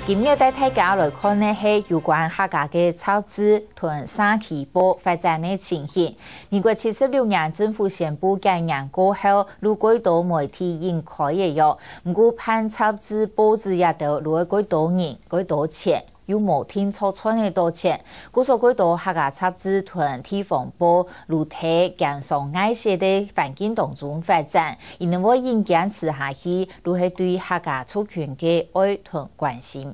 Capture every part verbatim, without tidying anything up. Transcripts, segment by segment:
今日帶大家來看个係有關客家个雜誌同社區報發展个情形。民國七十六年政府宣布戒嚴過後，有蓋多媒體引開个喲。毋過辦雜誌、報紙這兜，就愛蓋多人、蓋多錢，又無定著賺得著錢。故所蓋多客家雜誌同地方報，就在經商危險个環境當中發展，佢等會硬堅持下去，就係對客家族群个愛同關心。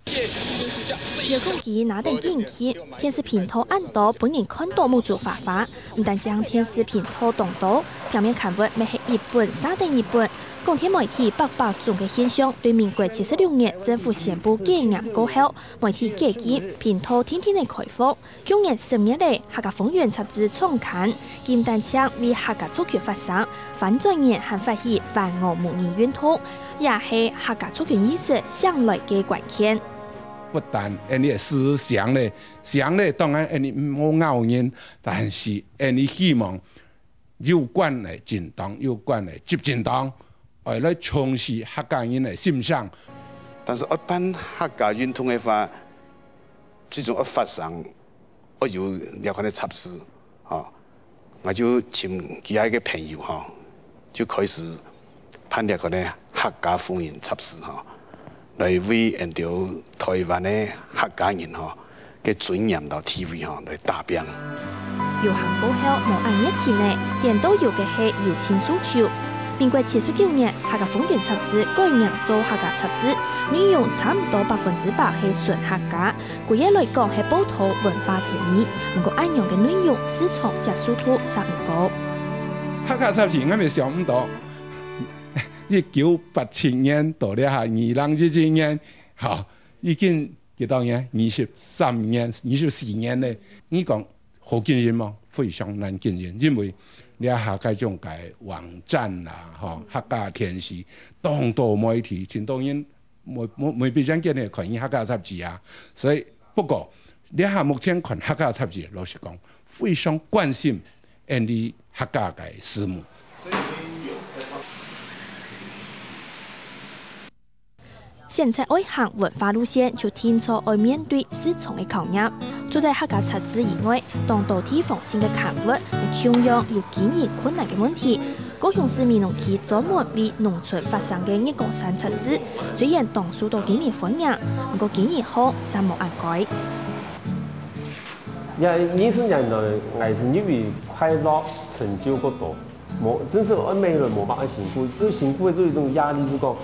遙控器拿等緊去，電視頻道恁多分人看到目珠花花。毋單淨電視頻道當多，平面刊物乜係一本續等一本。廣電媒體百百種个現象，對民國七十六年政府宣布戒嚴過後，媒體解禁，頻道定定仔開放。 舊年十月仔，客家風雲雜誌創刊，毋單淨為客家族群發聲，翻轉年還發起還我母語運動，也係客家族群意識向來个關鍵。不但𫣆俚个字寫咧，寫咧當然𫣆俚無咬人，但是𫣆俚希望有關个政黨、有關个執政黨，愛來重視客家人个心聲。但是愛辦客家運動个話，最終愛發聲， 愛有這款个雜誌，吼，𠊎就尋幾下个朋友，吼，就開始辦這款个客家風雲雜誌，吼，來為𫣆兜臺灣个客家人，吼，个尊嚴摎地位，吼，來打拚。遊行過後無恁熱情咧，顛倒有个係遊行訴求。民國七十九年，客家風雲雜誌改名做客家雜誌，內容差毋多百分之百係純客家。 歸个來講係報導文化之義，毋過恁樣个內容市場接受度嗄毋高。客家雜誌𠊎乜想毋到，一九八七年到這下二零一七年，吼，已經幾多年？二十三年、二十四年咧。你講好經營嗎？非常難經營，因為這下該種个網站啦，吼，客家電視，當多媒體，盡多人 每，每，每筆案件呢，看客家雜誌啊。所以，不過，這下目前看客家雜誌，老實講，非常關心𫣆俚客家个事務。選擇愛行文化路線，就定著愛面對市場个考驗。除忒客家雜誌以外，當多地方性个刊物，也共樣有經營困難个問題。 高雄市美濃區專門為農村發聲个月光山雜誌，雖然當受到居民歡迎，毋過經營項嗄無恁該。也二十年來，𠊎係認為快樂成就較多，無，真係愛每日無辦法辛苦，就辛苦个就一種壓力，就講，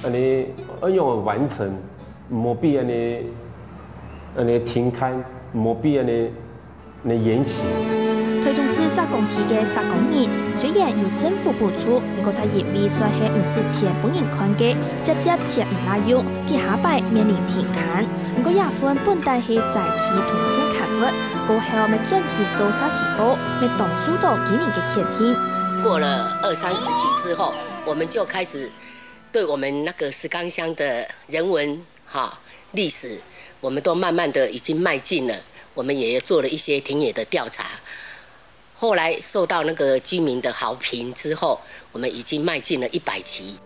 恁呢，愛仰般完成，毋好分恁呢，恁呢停刊，毋好分恁呢 个延期。臺中市石岡區个石岡人，雖然有政府補助，毋過嗄因為算係毋使錢分人看个，輒輒錢毋罅用，幾下擺面臨停刊。毋過這份本旦係在地同縣刊物，過後乜轉型做社區報，乜當受到居民个肯定。過了二三十期之後，我們就開始對我們那個石岡鄉的人文 哈，歷史，我們都慢慢地已經邁進了，我們也做了一些田野的調查。後來受到那個居民的好評之後，我們已經邁進了一百期。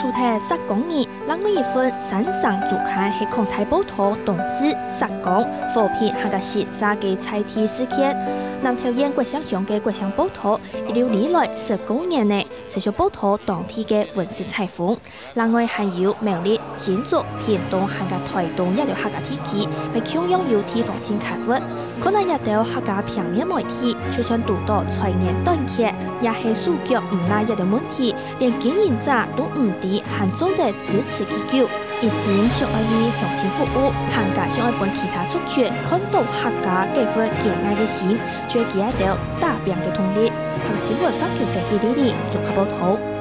除忒石岡人，另外一份山城週刊係擴大報導東勢、石岡、和平還有新社个在地事件。南投縣國姓鄉个國姓報導，一路以來十多年呢，持續報導當地个文史彩虹。 另外還有苗栗、新竹、屏東還有臺東這兜客家地區，乜共樣有地方性刊物。看啊這兜客家平面媒體，就算堵到財源短缺，也係手腳毋罅這兜問題，連經營者都毋知還做得支持幾久。一心想愛為鄉親服務，還加想愛分其他族群看到客家該份堅毅个心，就係佢兜打拚个動力。客家新聞黃景飛、李麗麗綜合報導。